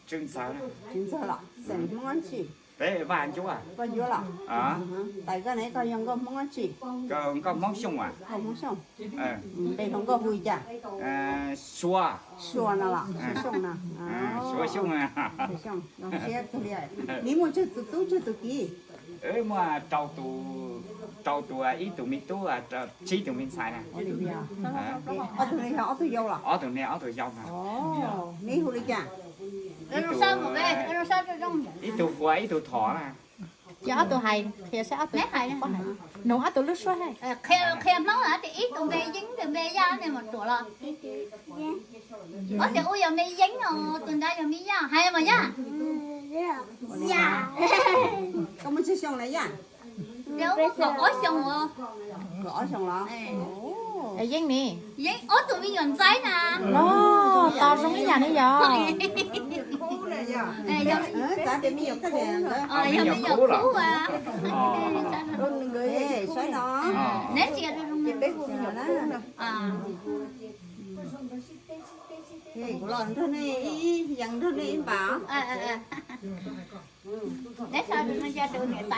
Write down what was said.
Tswv Ntxawg. Tswv Ntxawg los xeem Hmoob dab tsi? Peb Vaj Ncuab. Vaj Ncuab los? Tais koj ne, koj yog nkauj Hmoob dab tsi? Nkauj Hmoob Xyooj as. Nkauj Hmoob Xyooj. Npe hluas nkauj hu li cas? Suav. Suav no los? Suav Xyooj no. Suav Xyooj. Zoo siab kawg li. Neb muaj tsawg tus tub tsawg tus kiv? Muaj rau tus, ib tug me tub, tsib tug me ntxhais na. Ob tug ne yog ob tug yau los? Ob tug ne ob tug yau na. Neb hu li cas? Ib tug Huas ib tug Thom na. Ces ob tug hais qhia saib ob tug, nug ob tug lub suab. Qhia Hmoob hais tias ib tug npe Yeeb, ib tug npe Yaj, nej mam ruam los. Ob tug ub yog me Yeeb os, tus ntawd yog me Yaj, hais mas Yaj. Koj muaj tsawg xyoo lawm Yaj? Kaum ob xyoo os. Kaum ob xyoo los? Yeej ne? Yeej ob tug me nyuam ntxaib na. Los tos zoo ib yam ne yog? Txav tias me nyuam kub ntawd. Yog me nyuam kub as. Saib no. Neb tsis zoo. Kuv los nrog nej ib yees, nrog nej ib npam. Neb sau tus no cia tus niam tais.